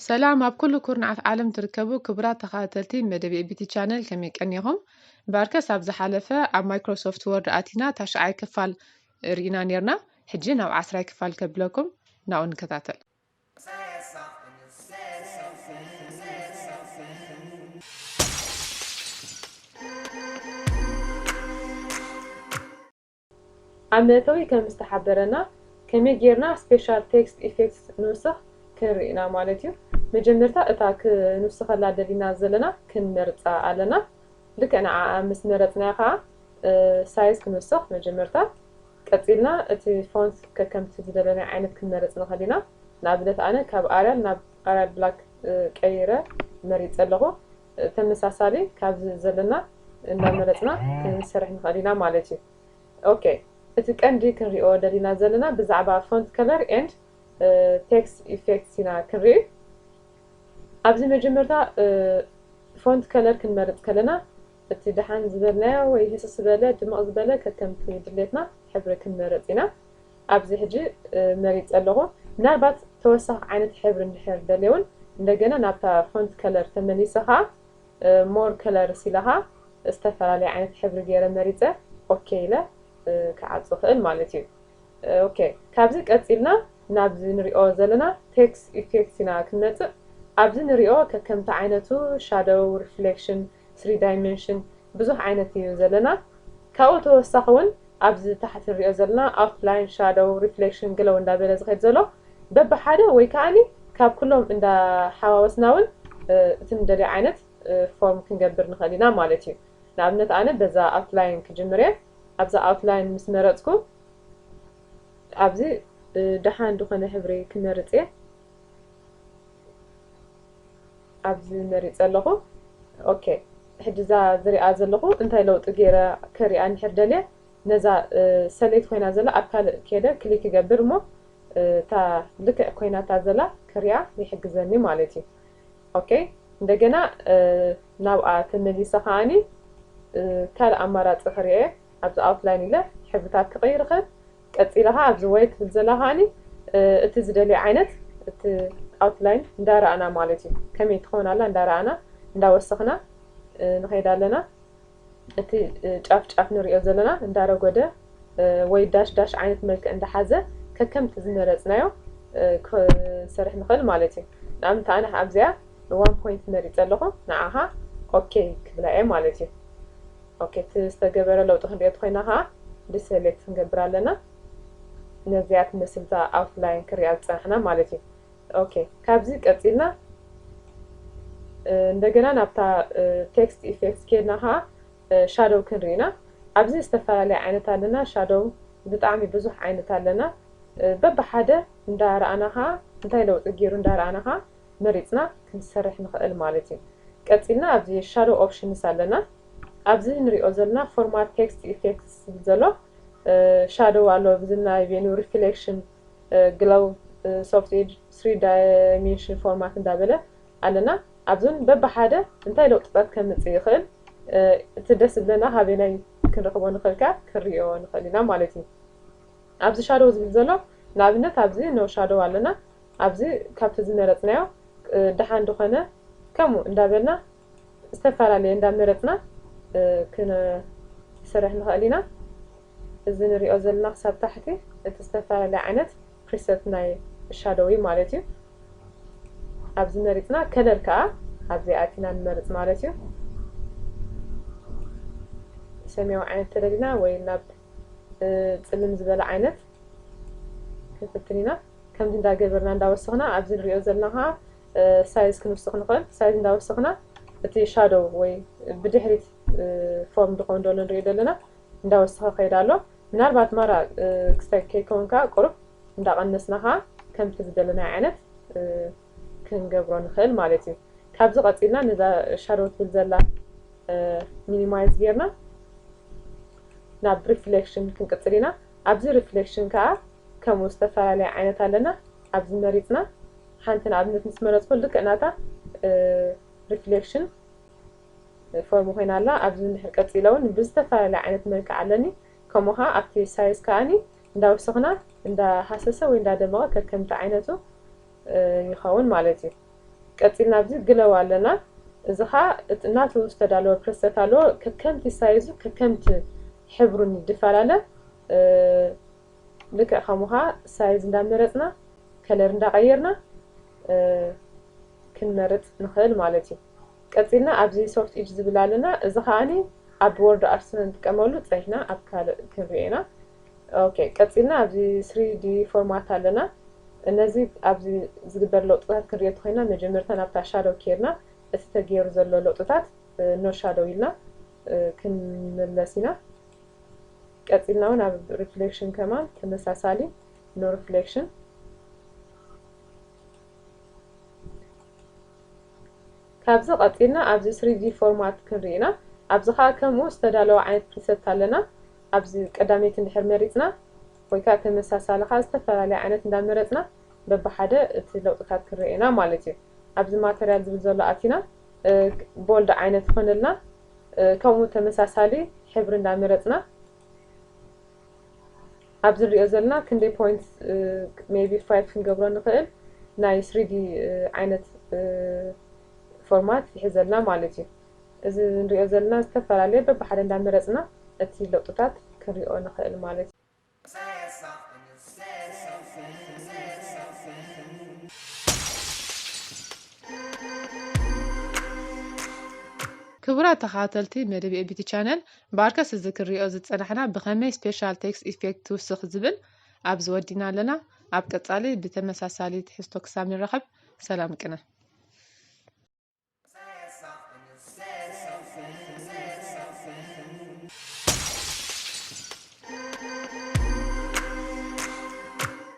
ሰላም ኣብ ኩሉ ኩርናዓት ዓለም ትርከቡ ክቡራት ተኸታተልቲ መደብ ኤቢቲ ቻነል፣ ከመይ ቀኒኹም? ባርከስ ኣብ ዝሓለፈ ኣብ ማይክሮሶፍት ወርድ ኣቲና ታሽዓይ ክፋል ርኢና ኔርና። ሕጂ ናብ ዓስራይ ክፋል ከብለኩም፣ ናብኡ ንከታተል። ኣብ መእተዊ ከም ዝተሓበረና፣ ከመይ ጌርና ስፔሻል ቴክስት ኢፌክትስ ንውስኽ ክንርኢ ኢና ማለት እዩ። መጀመርታ እታ ክንውስኸላ ደሊና ዘለና ክንመርጻ ኣለና። ልክዕ ንዓኣ ምስ መረጽናያ ኸኣ፣ እ፣ ሳይዝ ክንውስኽ መጀመርታ። ቀጺልና እቲ ፎንት ከከምቲ ዝደለናዮ ዓይነት ክንመርጽ ንኽእል ኢና። ንኣብነት ኣነ ካብ ኣርያል ናብ ኣርያል ብላክ፣ እ፣ ቀይረ መሪጸ ኣለኹ። እ፣ ተመሳሳሊ ካብዚ ዘለና እንዳመረጽና ክንሰርሕ ንኽእል ኢና ማለት እዩ። ኦኬ፣ እቲ ቀንዲ ክንሪኦ ደሊና ዘለና ብዛዕባ ፎንት ከለር ኤንድ ቴክስት ኢፌክትስ ኢና ክንርኢ። ኣብዚ መጀመርታ ፎንት ከለር ክንመርጽ ከለና፣ እቲ ደሓን ዝበልናዮ ወይ ህስስ ዝበለ፣ ድምቕ ዝበለ፣ ከከምቲ ድሌትና ሕብሪ ክንመርጽ ኢና። ኣብዚ ሕጂ፣ እ፣ መሪጸ ኣለኹ። ምናልባት ተወሳኺ ዓይነት ሕብሪ እንድሕር ደልየ እውን፣ እንደገና ናብታ ፎንት ከለር ተመሊሰ ኸኣ፣ እ፣ ሞር ከለርስ ኢለ ኸኣ ዝተፈላለየ ዓይነት ሕብሪ ገይረ መሪጸ፣ ኦኬ ኢለ፣ እ፣ ክዓጹ እኽእል ማለት እዩ። እ፣ ኦኬ፣ ካብዚ ቀጺልና ናብዚ ንሪኦ ዘለና ቴክስት ኢፌክትስ ኢና ክንመጽእ። ኣብዚ ንሪኦ ከከምቲ ዓይነቱ ሻዶው፣ ሪፍሌክሽን፣ ስሪ ዳይሜንሽን ብዙሕ ዓይነት እዩ ዘለና። ካብኡ ተወሳኺ እውን ኣብዚ ታሕቲ ንሪኦ ዘለና ኣውትላይን፣ ሻዶው፣ ሪፍሌክሽን ገለ እንዳበለ ዝኸይድ ዘሎ በብሓደ ወይ ከኣኒ ካብ ኩሎም እንዳሓዋወስና እውን፣ እ፣ እቲ ንደልዮ ዓይነት፣ እ፣ ፎርም ክንገብር ንኽእል ኢና ማለት እዩ። ንኣብነት ኣነ በዛ ኣውትላይን ክጅምር እየ። ኣብዛ ኣውትላይን ምስ መረጽኩ ኣብዚ፣ እ፣ ደሓን ዝኾነ ሕብሪ ክመርጽ እየ። ኣብዚ መሪጸ ኣለኹ። ኦኬ፣ ሕጂ እዛ ዝሪኣ ዘለኹ እንታይ ለውጢ ገይረ ከሪኣ እንድሕር ደልየ፣ ነዛ፣ እ፣ ሰሌክት ኮይና ዘላ ኣብ ካልእ ከይደ ክሊክ ክገብር እሞ፣ እ፣ እታ ልክዕ ኮይናታ ዘላ ክሪኣ ይሕግዘኒ ማለት እዩ። ኦኬ፣ እንደገና፣ እ፣ ናብኣ ተመሊሰ ከኣኒ፣ እ፣ ካልእ ኣማራጺ ክሪኤ ኣብዚ ኣውትላይን ኢለ ሕብርታት ክቕይር እኽእል። ቀጺለ ኸዓ ኣብዚ ዌይት ትብል ዘላ ኸኣኒ፣ እ፣ እቲ ዝደልዮ ዓይነት እቲ ኣውትላይን እንዳረኣና ማለት እዩ። ከመይ ትኸውን ኣላ እንዳረኣና፣ እንዳወሰኽና፣ እ፣ ንኸይድ ኣለና። እቲ፣ እ፣ ጫፍ ጫፍ ንሪኦ ዘለና እንዳረጎደ፣ እ፣ ወይ ዳሽ ዳሽ ዓይነት መልክዕ እንዳሓዘ ከከምቲ ዝመረጽናዮ፣ እ፣ ክንሰርሕ ንኽእል ማለት እዩ። ንኣብነት ኣነ ኣብዚኣ ዋን ፖይንት መሪጸ ኣለኹ። ንዓኻ ኦኬ ክብላ እየ ማለት እዩ። ኦኬ፣ እቲ ዝተገበረ ለውጢ ክንሪኦ እንተኾይና ኸዓ ዲሰሌክት ክንገብር ኣለና። ነዚኣ ትመስል እታ ኣውትላይን ክሪኣ ዝጸናሕና ማለት እዩ። ኦኬ፣ ካብዚ ቀጺልና፣ እ፣ እንደገና ናብታ፣ እ፣ ቴክስት ኢፌክትስ ከድና ኸዓ፣ እ፣ ሻዶው ክንርኢ ኢና። ኣብዚ ዝተፈላለየ ዓይነት ኣለና። ሻዶው ብጣዕሚ ብዙሕ ዓይነት ኣለና። እ፣ በብሓደ እንዳረኣና ኸዓ፣ እንታይ ለውጢ ገይሩ እንዳረኣና ኸዓ መሪጽና ክንሰርሕ ንኽእል ማለት እዩ። ቀጺልና ኣብዚ ሻዶው ኦፕሽንስ ኣለና። ኣብዚ ንሪኦ ዘለና ፎርማት ቴክስት ኢፌክትስ ዝብል ዘሎ፣ እ፣ ሻዶው ኣሎ፣ ብዝናይ ቬኑ ሪፍሌክሽን፣ እ፣ ግሎው፣ እ፣ ሶፍት ኤጅ፣ ስሪ ዳይሜንሽን ፎርማት እንዳበለ ኣለና። ኣብዞን በብሓደ እንታይ ለውጥታት ከምጽእ ይኽእል፣ እ፣ እቲ ደስ ዝብለና ካበየናይ ክንረኽቦ ንኽእል ከኣ ክንሪኦ ንኽእል ኢና ማለት እዩ። ኣብዚ ሻዶው ዝብል ዘሎ፣ ንኣብነት ኣብዚ ኖ ሻዶው ኣለና። ኣብዚ ካብቲ ዝመረጽናዮ፣ እ፣ ደሓን ዝኾነ ከምኡ እንዳበልና ዝተፈላለየ እንዳመረጽና፣ እ፣ ክንሰርሕ ንኽእል ኢና። እዚ ንሪኦ ዘለና ክሳብ ታሕቲ እቲ ዝተፈላለየ ዓይነት ፕሪሰት ናይ ሻዶው እዩ ማለት እዩ። ኣብዚ መሪጽና ከለር ከኣ ኣብዚ ኣቲና ንመርጽ ማለት እዩ። ሰማያዊ ዓይነት ተደሊና ወይ ናብ፣ እ፣ ጽልም ዝበለ ዓይነት ክንፍትን ኢና። ከምዚ እንዳገበርና እንዳወሰኽና ኣብዚ ንሪኦ ዘለና ከኣ፣ እ፣ ሳይዝ ክንውስኽ ንኽእል። ሳይዝ እንዳወሰኽና እቲ ሻዶው ወይ ብድሕሪት፣ እ፣ ፎርም ድኾን ደሎ ንሪኦ ዘለና እንዳወሰኸ ከይድ ኣሎ። ምናልባት ማራ፣ እ፣ ክስታይ ከይከውን ከኣ ቁሩብ እንዳቐነስና ከኣ ከምቲ ዝደለናዮ ዓይነት፣ እ፣ ክንገብሮ ንኽእል ማለት እዩ። ካብዚ ቀጺልና ነዛ ሻዶው ትብል ዘላ፣ እ፣ ሚኒማይዝ ጌርና ናብ ሪፍሌክሽን ክንቅጽል ኢና። ኣብዚ ሪፍሌክሽን ከኣ ከምኡ ዝተፈላለየ ዓይነት ኣለና። ኣብዚ መሪጽና ሓንቲ ንኣብነት ምስ መረጽኩ ልክዕ ናታ፣ እ፣ ሪፍሌክሽን ፎርም ኮይና ኣላ። ኣብዚ እንድሕር ቀፂለ እውን ብዝተፈላለየ ዓይነት መልክዕ ኣለኒ። ከምኡ ከዓ ኣብቲ ሳይዝ ከዓኒ እንዳወሰኽና እንዳሃሰሰ ወይ እንዳደመቐ ከከምቲ ዓይነቱ ይኸውን ማለት እዩ። ቀፂልና ኣብዚ ግለው ኣለና። እዚ ከዓ ናቱ ዝተዳለወ ፕሪሰት ኣለዎ። ከከምቲ ሳይዙ ከከምቲ ሕብሩን ይፈላለ። ልክዕ ከምኡ ከዓ ሳይዝ እንዳመረፅና ከለር እንዳቀየርና ክንመርፅ ንኽእል ማለት እዩ። ቀፂልና ኣብዚ ሶፍት ኢጅ ዝብል ኣለና። እዚ ከዓኒ ኣብ ወርድ ኣርት ንጥቀመሉ ፀኒሕና ኣብ ካልእ ክንሪኦ ኢና። ኦኬ፣ ቀፂልና ኣብዚ ስሪ ዲ ፎርማት ኣለና። እነዚ ኣብዚ ዝግበር ለውጥታት ክንሪኦ ተኾይና መጀመርታ ናብታ ሻዶው ኬርና እቲ ተገይሩ ዘሎ ለውጥታት ኖ ሻዶው ኢልና ክንምለስ ኢና። ቀፂልና እውን ኣብ ሪፍሌክሽን ከማን ተመሳሳሊ ኖ ሪፍሌክሽን። ካብዚ ቀፂልና ኣብዚ ስሪ ዲ ፎርማት ክንርኢ ኢና። ኣብዚ ከዓ ከምኡ ዝተዳለወ ዓይነት ፕሪሰት ኣለና። ኣብዚ ቀዳመይቲ እንድሕር መሪፅና ወይ ከዓ ተመሳሳሊ ከዓ ዝተፈላለየ ዓይነት እንዳመረፅና በብሓደ እቲ ለውጥታት ክንርኢ ኢና ማለት እዩ። ኣብዚ ማተርያል ዝብል ዘሎ ኣቲና ቦልድ ዓይነት ይኾነልና። ከምኡ ተመሳሳሊ ሕብሪ እንዳመረፅና ኣብዚ ንሪኦ ዘለና ክንደይ ፖይንት ሜቢ ፋይቭ ክንገብሮ ንኽእል ናይ ስሪ ዲ ዓይነት ፎርማት ይሕዘልና ማለት እዩ። እዚ ንሪኦ ዘለና ዝተፈላለየ በብሓደ እንዳመረፅና እቲ ለውጥታት ክንሪኦ ንኽእል ማለት እዩ። ክቡራት ተኸታተልቲ መደብ ኤቢቲ ቻነል፣ ብኣርከስ እዚ ክንሪኦ ዝጸናሕና ብኸመይ ስፔሻል ቴክስት ኢፌክት ትውስኽ ዝብል ኣብዚ ወዲና ኣለና። ኣብ ቀጻሊ ብተመሳሳሊ ትሕዝቶ ክሳብ ንራኸብ ሰላም ቅነ።